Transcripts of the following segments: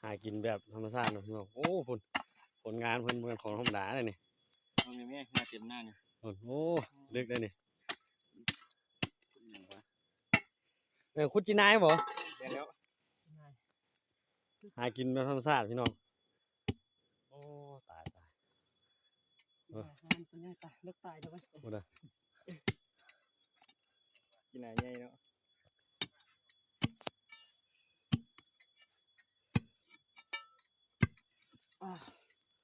ຫາກິນແບບທຳມະຊາດເນາະພີ່ນ້ອງ. ໂອ້ ພຸ້ນ ຜົນງານເພິ່ນບໍ່ແມ່ນຂອງທຳມະດາເດ້ນີ້. ເບິ່ງແມ່ ມາເຕັມໜ້ານີ້. ໂອ້ ເລິກເດ້ນີ້. ເອີ ຂຸດຈີ່ນາຍບໍ່? ແມ່ນແລ້ວ ຫາກິນແບບທຳມະຊາດພີ່ນ້ອງ. ໂອ້ ຕາຍ ຕາຍ ເອີ ຕົວໃຫຍ່ຕາຍ ເລິກຕາຍເດີເວີຍ. ພຸ້ນນະ ຈີ່ນາຍໃຫຍ່ເນາະ.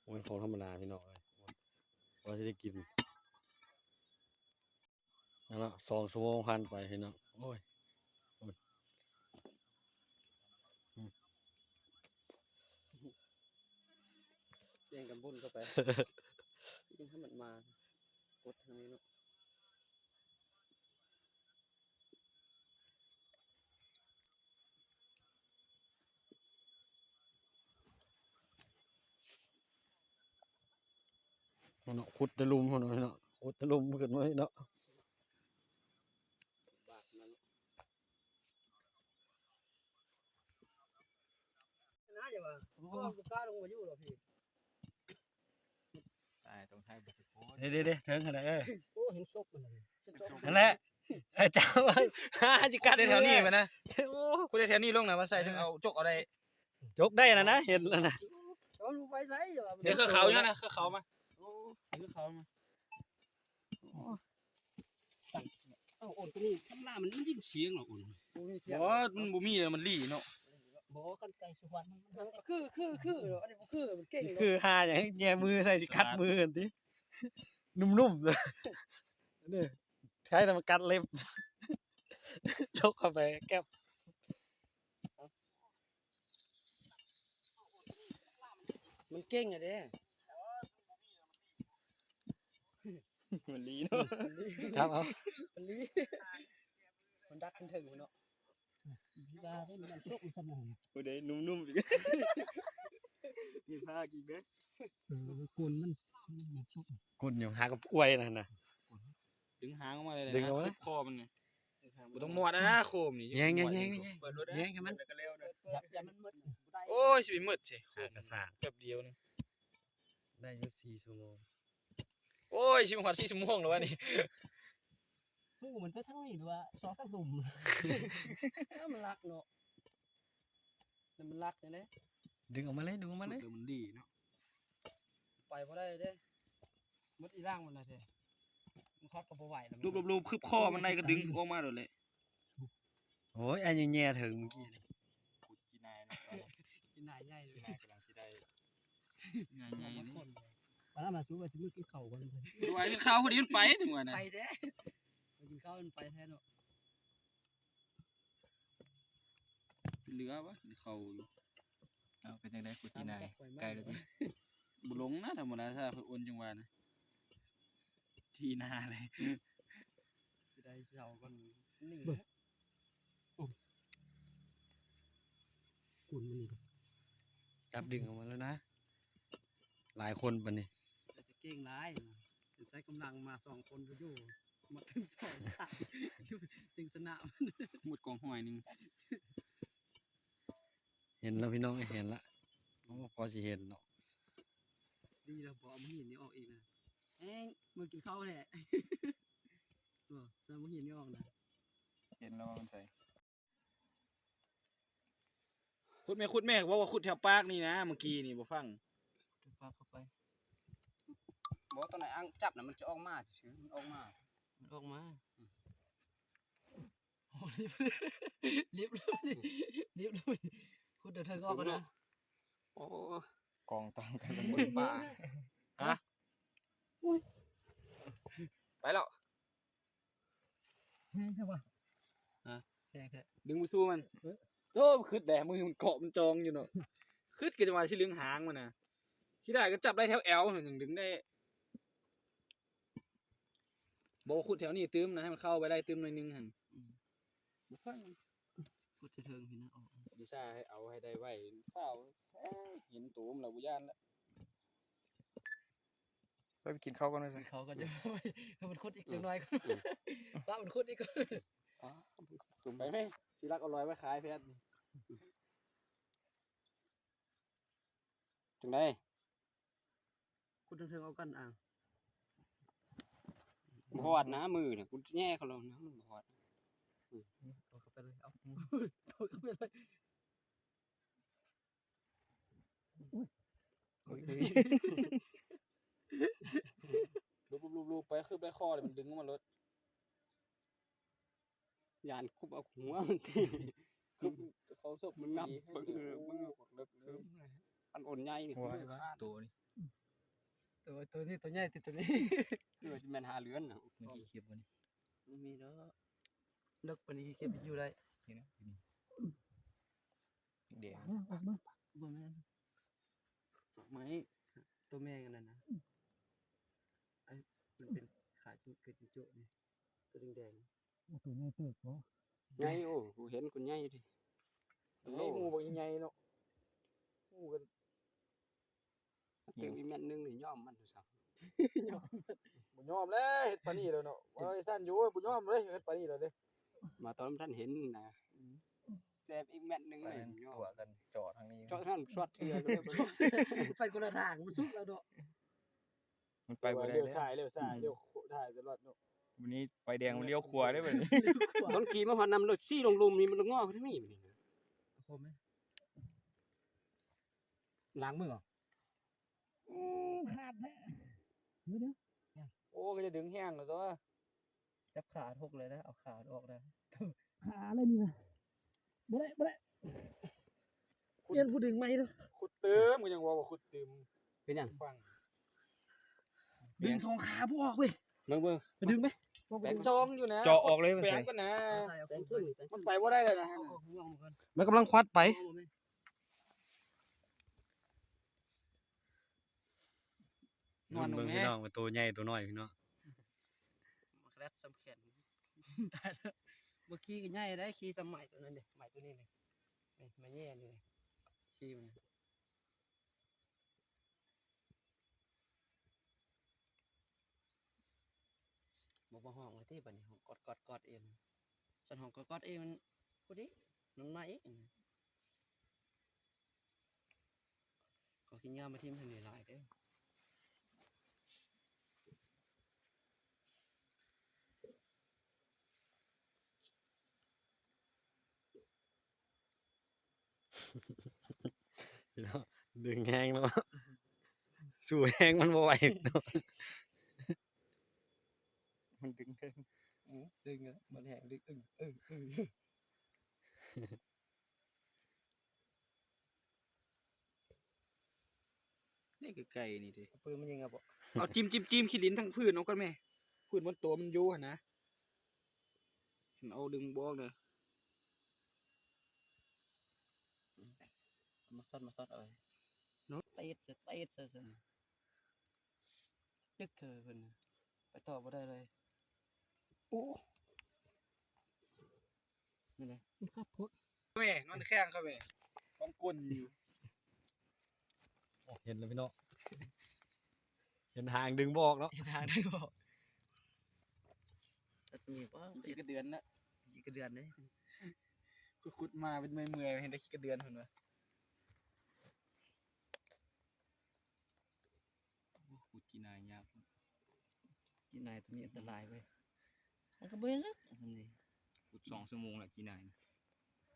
ໂອ້ຍ ຂອງທຳມະດາພີ່ນ້ອງເອີຍ ກວ່າຊິໄດ້ກິນ. ນັ້ນລະ ສອງຊົ່ວໂມງຜ່ານໄປພີ່ນ້ອງ. ໂອ້ຍ ໂອ້ຍ ອືມ ແຍ່ງກັນບຸນເຂົ້າໄປ ຍິງໃຫ້ມັນມາກົດທາງນີ້ເນາະ. ເນາະ ຂຸດແຕ່ຫຼຸມພຸ້ນເນາະ ເນາະ ຂຸດແຕ່ຫຼຸມຂຶ້ນມາເນາະ. ນາ ຢ່າວ່າ ໂອ້ ບໍ່ກ້າລົງມາຢູ່ດອກພີ່. ຕາຍ ຕ້ອງຖ່າຍບໍ່ຖືກໂພດ. ເດ້ໆໆ ເທິງຫັ້ນນະ ເອີ ໂອ້ ເຫັນສົບມັນນະ ຫັ້ນແຫຼະ. ເຈົ້າ ຊິກັດແຖວນີ້ໄປນະ. ໂອ້ ກູແຖວນີ້ລົງນະ ມັນໃສ່ ເອີ ເຖິງເອົາຈົກເອົາໄດ້ ຈົກໄດ້ນະນະ ເຫັນແລ້ວນະ. ເອົາໄປໃສ ດຽວເຂົາເຂົ້າຢູ່ຫັ້ນນະ ເຂົາເຂົ້າມາ. ໂອ້ ເຂົາເຂົ້າມາ. ໂອ້ ເອົາ ໂອນຕົວນີ້ທຳລາຍມັນ ມັນຍິງສຽງເນາະ ໂອນ. ບໍ່ມີສຽງ ບໍ່ ມັນບໍ່ມີແລ້ວ ມັນລີ້ເນາະ. ບໍ່ ຄັນໄກ່ສຸວັນ ຄື ຄື ຄື ອັນນີ້ບໍ່ຄື ມັນເກັ່ງເນາະ. ຄືຫາຫຍັງ ແຍ່ມືໃສ່ ຊິກັດມືຫັ້ນຕິ ນຸ້ມໆ ເດີ ໃຊ້ແຕ່ມາກັດເລັບ ຈົກເຂົ້າໄປແກັບ. ມັນເກັ່ງອະເດ້ ມັນລີ້ເນາະ. ຈັບເອົາ ມັນລີ້ ມັນດັກຂຶ້ນເທິງພຸ້ນເນາະ. ຢາເດ້ ມັນຕົກມັນສະໝອງ ຜູ້ໃດນຸ້ມໆ ອີກ ມີພາກອີກເດ້. ເອີ ກົ້ນມັນ ມັນຕົກ ກົ້ນຫຍັງ ຫາກັບອວຍນັ້ນນະ. ດຶງຫາງອອກມາເລີຍ ດຶງອອກມາ ຄຶບຄໍມັນນີ້ ບໍ່ຕ້ອງມວດນະ ໂຄມນີ້. ແຍງໆໆໆ ເປີດລົດເດ້ ແຍງໃຫ້ມັນ ແລ້ວກໍແລ້ວເດ້. ຈັບ ຢ່າມັນໝົດ. ໂອ້ຍ ຊິໄປໝົດໃສ່ໂຄມ ຫາກະສ້າງ ແປັບດຽວໜຶ່ງ ໄດ້ຢູ່ສີ່ຊົ່ວໂມງ. ໂອ້ຍ ຊິຮອດສີ່ຊົ່ວໂມງແລ້ວວະນີ້. ຫູມັນໄປທາງນີ້ ຫຼືວ່າຊອກທາງລຸ່ມ? ເອີ ມັນລັກເນາະ. ແລ້ວມັນລັກຈັ່ງໃດ? ດຶງອອກມາເລີຍ ດຶງອອກມາເລີຍ. ມັນດີເນາະ ໄປບໍ່ໄດ້ເດ້ ໝົດອີ່ລ່າງມັນນະເດ້. ມັນຄອດກໍບໍ່ໄຫວແລ້ວ ລູບໆໆ ຄຶບຄໍມັນໄດ້ກໍດຶງອອກມາໂລດແຫຼະ. ໂອ້ຍ ອັນນີ້ແຍ່ເຖິງມື້ກີ້ນີ້ ຂຸດຈີ່ນາຍເນາະ. ຈີ່ນາຍໃຫຍ່ ຈີ່ນາຍກຳລັງຊິໄດ້ ນາຍໃຫຍ່ນີ້. ປານນັ້ນນະ ສູວ່າຊິມື້ກິນເຂົ້າກ່ອນ ສູວ່າກິນເຂົ້າພໍດີມັນໄປ ຖືວ່ານະ ໄປແທ້ ໄປກິນເຂົ້າມັນໄປແທ້ເນາະ. ເຫຼືອວະ ກິນເຂົ້າຢູ່. ເອົາ ເປັນຈັ່ງໃດ ຂຸດຈີ່ນາຍ ໄກແລ້ວຕິ? ບໍ່ລົງນະ ທຳມະດາ ຖ້າເພິ່ນອົນຈັ່ງວ່ານະ ຈີ່ນາເລີຍ. ຊິໄດ້ເຊົາກ່ອນນີ້ ເບິ່ງ ໂອ້ ກຸນມັນນີ້ ຈັບດຶງອອກມາແລ້ວນະ. ຫຼາຍຄົນປານນີ້ ແຕ່ເກັ່ງຫຼາຍ ເປັນໃຊ້ກຳລັງມາສອງຄົນບໍ່ຢູ່ ມາຕື່ມສອງສາມ ຈຶ່ງຊະນະ. ໝົດກອງຫ້ອຍໜຶ່ງ ເຫັນແລ້ວພີ່ນ້ອງ ເຫັນລະ. ໂອ້ ພໍຊິເຫັນເນາະ. ດີແລ້ວບໍ່ເອົາມາຫີນນີ້ອອກອີກນະ ແຮງມື້ກິນເຂົ້າແທ້. ບໍ່ ໃສ່ມາຫີນນີ້ອອກນະ ເຫັນແລ້ວວ່າມັນໃສ່. ຂຸດແມ່ ຂຸດແມ່ ບອກວ່າຂຸດແຖວປາກນີ້ນະ ເມື່ອກີ້ນີ້ບໍ່ຟັງ. ປາກເຂົ້າໄປ ບໍ່ ຕອນໄອ້ອ່າງຈັບນະ ມັນຈະອອກມາຊື່ໆ ມັນອອກມາ ມັນອອກມາ. ໂອ້ ລິບ ລິບ ລິບ ຂຸດເທິງອອກກ່ອນນະ. ໂອ້ ກອງຕາມກັນເປັນໝູ່ປາ. ຮະ ອຸ້ຍ ໄປແລ້ວ. ແຮງແທ້ວະ ຮະ ແຮງແທ້ ດຶງບໍ່ສູ້ມັນ. ໂອ້ ຄຶດແດ່ ມືມັນເກາະມັນຈອງຢູ່ເນາະ. ຄຶດກໍຈັງຫວະຊິດຶງຫາງມັນນະ ທີ່ໄດ້ກໍຈັບໄດ້ແຖວແອວຫັ້ນ ຈຶ່ງດຶງໄດ້. ບໍ່ ຂຸດແຖວນີ້ຕື່ມນະ ໃຫ້ມັນເຂົ້າໄປໄດ້ຕື່ມໜ້ອຍໜຶ່ງຫັ້ນ. ອືມ ບໍ່ຟັງ ຂຸດເທິງໆ ພີ້ນະ. ອໍ ວິຊາໃຫ້ເອົາໃຫ້ໄດ້ໄວ ຟ້າວ ເອີຍ ເຫັນໂຕມັນແລ້ວບໍ່ຢ້ານລະ. ໄປ ໄປກິນເຂົ້າກ່ອນ ໄປ ກິນເຂົ້າກ່ອນ ຈະ ໃຫ້ມັນຂຸດອີກຈັກໜ້ອຍກ່ອນ. ອືມ ປະມັນຂຸດອີກກ່ອນ. ອໍ ໄປແມ່ ຊິລັກເອົາລອຍໄວ້ຂາຍແພດນີ້. ຈັ່ງໃດ? ຄຸດເທິງໆ ເອົາກັນອ່າງ ບໍ່ຮອດນະ ມືນະ ກູແຍ່ເຂົາແລ້ວນະ ມັນບໍ່ຮອດ. ອືມ ໂຕເຂົ້າໄປເລີຍ ເອົາ ໂຕເຂົ້າໄປເລີຍ. ລຸບໆໆ ໄປ ຄືບໄດ້ຄໍ ມັນດຶງອອກມາໂລດ. ຢ້ານຄຸບເອົາຫົວມັນຕິ ຄືບເຂົ້າສົບມັນ ມັນຫຍັບ ເບິ່ງ ເອີ ເບິ່ງເລິກເລີຍ ອັນໂອນໃຫຍ່ນີ້ ໂຕນີ້ ໂຕ ໂຕນີ້ໂຕໃຫຍ່ຕິ ໂຕນີ້ ຄືວ່າຊິແມ່ນຫ້າເດືອນນະ. ມັນຂີ້ເຂັບບໍ່ນີ້? ບໍ່ມີດອກ ເລິກປານນີ້ຂີ້ເຂັບຢູ່ໄດ້. ນີ້ນະ ນີ້ ແດງ ອອກມາ ບໍ່ແມ່ນ ດອກໄມ້ ໂຕແມ່ອັນນັ້ນນະ ອືມ ໄອ້ ມັນເປັນຂາຈິງ ຄືຈິງໂຈ້ນີ້ ໂຕແດງໆ. ໂອ້ ໂຕໃຫຍ່ເຕີບເນາະ ໃຫຍ່. ໂອ້ ກູເຫັນ ກູໃຫຍ່ເດ້ ໃຫຍ່ ໂລ ໝູ່ບັກໃຫຍ່ເນາະ ໝູ່ກັນ ເຕີບອີກແມັດໜຶ່ງນີ້ຍອມມັນຊະ ຍອມ ບໍ່ຍອມແລ້ວ ເຮັດປານນີ້ແລ້ວເນາະ ເວົ້າຊັ້ນຢູ່ ບໍ່ຍອມເລີຍ ເຮັດປານນີ້ແລ້ວເດ້. ມາຕອນມັນທັນເຫັນນະ ອືມ ແຊບອີກແມັດໜຶ່ງເລີຍ ຕົວະກັນເຈາະທາງນີ້ ເຈາະທາງນັ້ນຊອດເທື່ອ ໄປຄົນລະທາງ ມັນສຸກແລ້ວເນາະ. ມັນໄປບໍ່ໄດ້ ລ້ຽວຊ້າຍ ລ້ຽວຊ້າຍ ອືມ ລ້ຽວໄດ້ຕະຫຼອດເນາະ. ບັດນີ້ໄຟແດງ ມັນລ້ຽວຂວາເດ້ບັດນີ້ ຕ້ອງຂີ່ມາຮອດນຳລົດຊີ້ລົງລຸ່ມນີ້ ມັນງໍຂຶ້ນນີ້ບັດນີ້ ລ້າງມືບໍ່? ໂອ້ ຂາດແທ້ ດຽວໆ ໂອ້ ກໍຈະດຶງແຮງແລ້ວຕົວະ. ຈັບຂາຫົກເລີຍນະ ເອົາຂາອອກນະ ຂາເລີຍນີ້ນະ ບໍ່ໄດ້ ບໍ່ໄດ້ ປ່ຽນຜູ້ດຶງໃໝ່ເດີ ຂຸດຕື່ມ ກໍຍັງວ່າບໍ່ຂຸດຕື່ມ ເປັນຫຍັງ? ຟັງ ດຶງສອງຂາບໍ່ອອກເວີຍ ເບິ່ງ ເບິ່ງ ໄປດຶງໄປ ແປງຊອງຢູ່ນະ ເຈາະອອກເລີຍ ມັນໃສ່ ແປງກ່ອນນະ ໃສ່ ແປງຂຶ້ນ ມັນໄປບໍ່ໄດ້ແລ້ວນະ ເອົາອອກ ມັນກຳລັງຄວັດໄປ. ລຸ້ນເບິ່ງພີ່ນ້ອງ ວ່າໂຕໃຫຍ່ໂຕນ້ອຍພີ່ນ້ອງ ມັກແລັດສ່ຳແຂນ ຕາຍແລ້ວ ບໍ່ຂີ່ກໍໃຫຍ່ໄດ໋ ຂີ່ສ່ຳໄມ້ຕົວນັ້ນເດ້ ໄມ້ຕົວນີ້ເດ້ ນີ້ ໄມ້ແຍ່ນີ້ເດ້ ຂີ່ມັນ ບໍ່ ບໍ່ຮ້ອງແລ້ວຕິ ບັດນີ້ຮ້ອງກອດໆໆເອງ ຊັ້ນຮ້ອງກອດໆເອງ ມັນ ຜູ້ເດ ມັນມາເອງ. ຂໍຂີ້ເຫຍື້ອມາຖິ້ມໃຫ້ຫຼາຍໆເດີ ເນາະ ດຶງແຮງເນາະ ສູ້ແຮງມັນບໍ່ໄຫວເນາະ ມັນດຶງແຮງ ອືມ ດຶງອະ ມັນແຮງດຶງ ເອີ ເອີ ເອີ. ນີ້ຄືໄກ່ນີ້ເດ້ ເອົາປືນມາຍິງເອົາບໍ່? ເອົາຈິ້ມໆໆ ຂີ້ດິນທັງພື້ນອອກກ່ອນແມ້ ພື້ນມັນໂຕມັນຢູ່ຫັ້ນນະ ມັນເອົາດຶງບໍ່ອອກເດີ ມາຊອດ ມາຊອດເອົາເນາະ ຕິດຊະ ຕິດຊະຊັ້ນ. ຕຶກເລີຍເພິ່ນ ໄປຕໍ່ບໍ່ໄດ້ເລີຍ ໂອ້ ນີ້ແຫຼະ ມັນຄັກໂພດ ແມ່ນອນແຂ້ງເຂົາແມ່ ຂອງກົນຢູ່ ໂອ້ ເຫັນແລ້ວພີ່ນ້ອງ ເຫັນຫາງດຶງບໍ່ອອກເນາະ ເຫັນຫາງດຶງບໍ່ອອກ ແຕ່ມີບໍ່ ຂີ້ກະເດືອນນະ ຂີ້ກະເດືອນເດ້ ຂຸດໆມາເປັນເມື່ອຍໆ ເຫັນແຕ່ຂີ້ກະເດືອນເພິ່ນວ່າ. ໂອ້ ຂຸດຈີ່ນາຍຍາກ ຈີ່ນາຍຕົວນີ້ອັນຕະລາຍເວີຍ ມັນກໍບໍ່ໄດ້ເລິກສ່ຳນີ້ ຂຸດສອງຊົ່ວໂມງລະຈີ່ນາຍ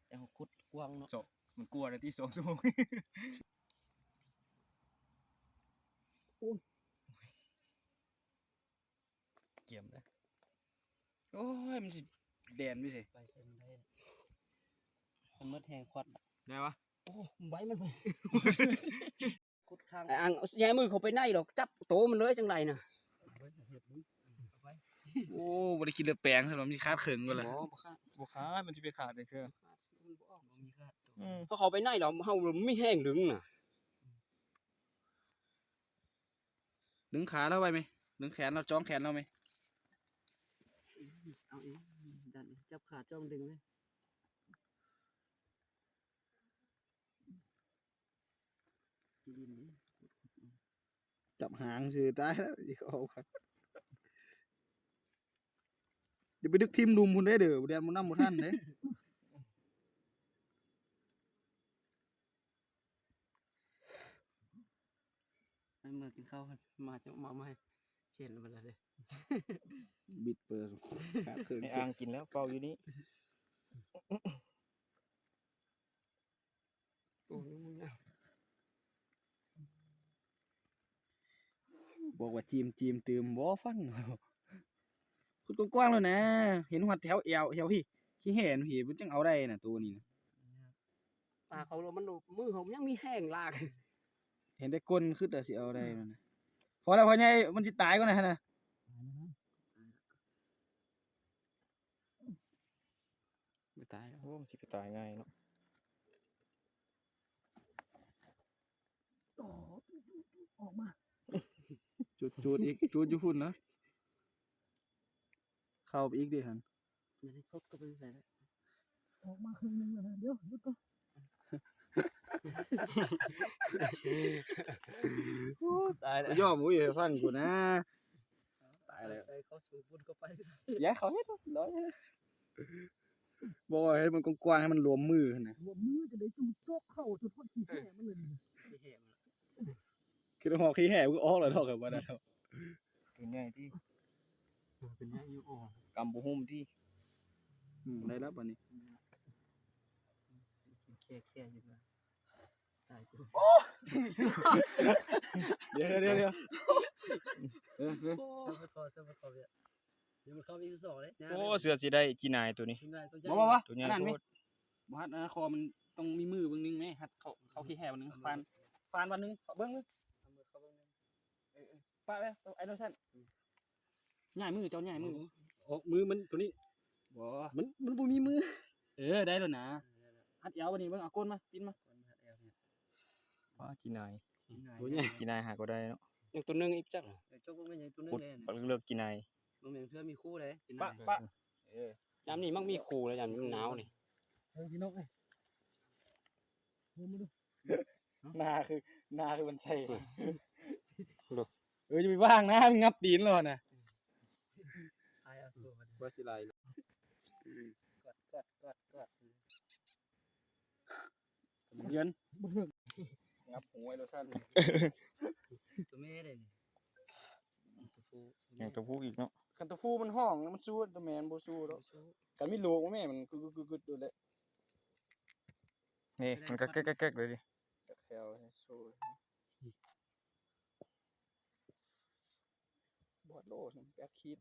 ແຕ່ເຮົາຂຸດກວ້າງເນາະ ເຈາະມັນກວ່ານະຕິ ສອງຊົ່ວໂມງ ໂອ້ຍ ກຽມເດ້ ໂອ້ຍ ມັນຊິແລ່ນໄປໃສ ໄປໃສມັນໄດ້ ມັນໝົດແຮງຄວັດ ໄດ້ວະ ໂອ້ ໃບມັນໄປ ຂຸດຂ້າງ ອ້າຍອັງ ຢ່າໃຫ້ມືເຂົ້າໄປໃນດອກ ຈັບໂຕມັນເລີຍຈັ່ງໃດນະ ເບິ່ງເຮັດເບິ່ງ ເອົາໄປ ໂອ້ ບໍ່ໄດ້ກິນເລືອດແປງ ມັນມີຄາດເຄິ່ງກ່ອນລະ ບໍ່ ບໍ່ຄາດ ບໍ່ຄາດ ມັນຊິໄປຄາດໄດ້ຄື ມັນບໍ່ອອກ ບໍ່ມີຄາດ ອືມ ເຮົາເຂົ້າໄປໃນດອກ ເຮົາມີແຮງດຶງນະ ດຶງຂາລາວໄວ້ແມະ ດຶງແຂນລາວ ຈ້ອງແຂນລາວແມະ ເອົາອີກ ດັນ ຈັບຂາຈ້ອງດຶງເລີຍ ທີ່ດິນນີ້ ຈັບຫາງຊື່ ຕາຍແລ້ວ ອີກອອກ ຢ່າໄປດຶກຖິ້ມລຸ່ມພຸ້ນເດີ ແລ່ນບໍ່ນຳບໍ່ທັນເດ້. ເມື່ອກິນເຂົ້າ ມາຈະມາໃໝ່ ເຫັນມັນລະເດ້ ບິດເປີ ຂາດເຄິ່ງ ໃຫ້ອ່າງກິນແລ້ວ ເຝົ້າຢູ່ນີ້ ໂອ້ຍ ບອກວ່າຈີມ ຈີມ ຕື່ມ ບໍ່ຟັງ ຂຸດກວ້າງໆ ໂລດນະ ເຫັນຮອດແຖວແອວ ແຖວພີ້ ຂີ້ແຮ່ພີ້ ມັນຈັ່ງເອົາໄດ້ນະ ໂຕນີ້ນະ ຕາເຂົາ ມັນ ມືເຂົາຍັງມີແຮງລາກ ເຫັນແຕ່ກົ້ນ ຄືແຕ່ຊິເອົາໄດ້ນັ້ນນະ ພໍແລ້ວ ພໍ່ໃຫຍ່ ມັນຊິຕາຍກ່ອນນະຫັ້ນນະ. ບໍ່ຕາຍດອກ ໂອ້ ມັນຊິໄປຕາຍງ່າຍເນາະ ອອກມາ ຈູດ ຈູດອີກ ຈູດຢູ່ພຸ້ນນະ ເຂົ້າໄປອີກເດ້ຫັ້ນ ມັນໃຫ້ຄົດເຂົ້າໄປໃສ່ແລ້ວ ອອກມາເຄິ່ງໜຶ່ງແລ້ວນະ ດຽວ ຢຸດກ່ອນ ໂອ້ ຕາຍແລ້ວ ຍອມ ອຸ້ຍ ໃຫ້ຟັງກູນະ ຕາຍແລ້ວ ໃສ່ເຂົ້າສູ່ບຸນເຂົ້າໄປ ຢ່າເຂົາເຮັດດອກ ບໍ່ ໃຫ້ມັນກວ້າງໆ ໃຫ້ມັນລວມມືຫັ້ນນະ ລວມມືຈະໄດ້ຈູດໂຈກເຂົ້າ ຈຸດຮອດຂີ້ແຮ່ມັນເລີຍ ຂີ້ແຮ່ມັນ ຄິດວ່າຮອກຂີ້ແຮ່ມັນກໍອອກແລ້ວດອກ ບໍ່ໄດ້ດອກ ຕົວໃຫຍ່ຕິ ເອີ ເປັນຫຍັງຢູ່ ໂອ້ ກຳບໍ່ຫຸ້ມຕິ ອືມ ໄດ້ແລ້ວບາດນີ້ ກິນແຄ່ໆ ຢູ່ ຕາຍກູ ດຽວໆໆ ເອີ ເອີ ເຊີນໄປຂໍ ເຊີນໄປຂໍເວຍ ດຽວມັນເຂົ້າອີກສອງເດ້ ໂອ້ ເສືອຊິໄດ້ຈີນາຍໂຕນີ້ ຈີນາຍໂຕໃຫຍ່ ບໍ່ໆໆ ໂຕໃຫຍ່ ອັນນັ້ນ ໂພດ ບໍ່ຮັດ ອັນນັ້ນ ຄໍມັນຕ້ອງມີມືເບິ່ງໜຶ່ງແມ ຮັດເຂົ້າ ເຂົ້າຂີ້ແຮ່ເບິ່ງໜຶ່ງ ຟານ ຟານວັນໜຶ່ງ ເບິ່ງ ເອີ ເອີ ປະໄວ້ ເອົາໄອ້ໂນຊັນ ອືມ ຍ້າຍມື ເຈົ້າຍ້າຍມື ອອກມືມັນໂຕນີ້ ບໍ່ ມັນ ມັນບໍ່ມີມື ເອີ ໄດ້ແລ້ວນະ ເອີ ໄດ້ແລ້ວ ຮັດແອວບັດນີ້ ເບິ່ງ ເອົາກົ້ນມາ ປິ່ນມາ ກົ້ນມາຮັດແອວນີ້ ປ້າ ຈີນາຍ ຈີນາຍ ໂຕໃຫຍ່ ຈີນາຍຫາກໍໄດ້ເນາະ ຍັງໂຕໜຶ່ງອີກຈັກ ເອີ ຈົກເບິ່ງແມ່ນຫຍັງໂຕໜຶ່ງແດ່ ບັກເລິກໆ ຈີນາຍ ບໍ່ແມ່ນເທື່ອມີຄູ່ເດ້ ຈີນາຍ ປະ ປະ ເອີ ຍາມນີ້ມັກມີຄູ່ແລ້ວ ຍາມໜາວນີ້ ເອີ ພີ່ນ້ອງເອີຍ ເບິ່ງມາດູ ໜ້າຄື ໜ້າຄືມັນໃສ່ ເອີ ຢ່າໄປວາງນະ ມັນຫງັບຕີນແລ້ວນະ ວ່າຊິໄລ່ ກອດ ກອດ ກອດ ກອດ ເຢັນ ຫງັບຫວຍແລ້ວຊັ້ນ ຕົວແມ່ເດ້ນີ້ ຕົວຜູ້ ຍັງຕົວຜູ້ອີກເນາະ ຄັນຕົວຜູ້ມັນຮ້ອງ ມັນສູ້ ຕົວແມ່ມັນບໍ່ສູ້ດອກ ບໍ່ສູ້ ຄັນມີລູກແມ່ມັນກຶດໆໆ ໂດດແຫຼະ ນີ້ມັນກໍແກັກໆໆ ເລີຍຕິ ແຂ້ວໂຊ ບອດໂລດ ແປດຂີດ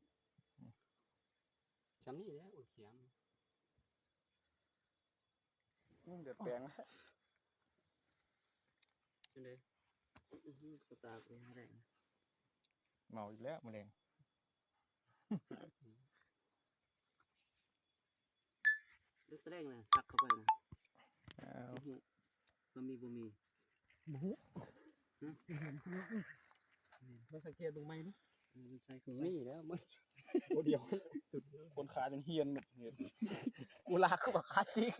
ຊ່ຳນີ້ແຫຼະ ໂອເຄ ອືມ ເດືອດແປງແລ້ວ ຈັ່ງໃດ ອື ກະຕາໄປຫາແດງ ເມົາອີກແລ້ວມື້ແລງ ເລິກສະແດງນະ ສັກເຂົ້າໄປນະ ເອົາ ບໍ່ຮູ້ວ່າມີບໍ່ມີ ບໍ່ຮູ້ ຮະ ບໍ່ເຫັນ ລອງສັງເກດເບິ່ງໃໝ່ດູ ເອີ ມັນໃສ່ເຂົ້າໄປ ນີ້ແຫຼະ ມັນ ໂອ ດຽວ ຄົນຂາຈົນຫ້ຽນໝົດ ກູລາກຄືວ່າຂາຈິກ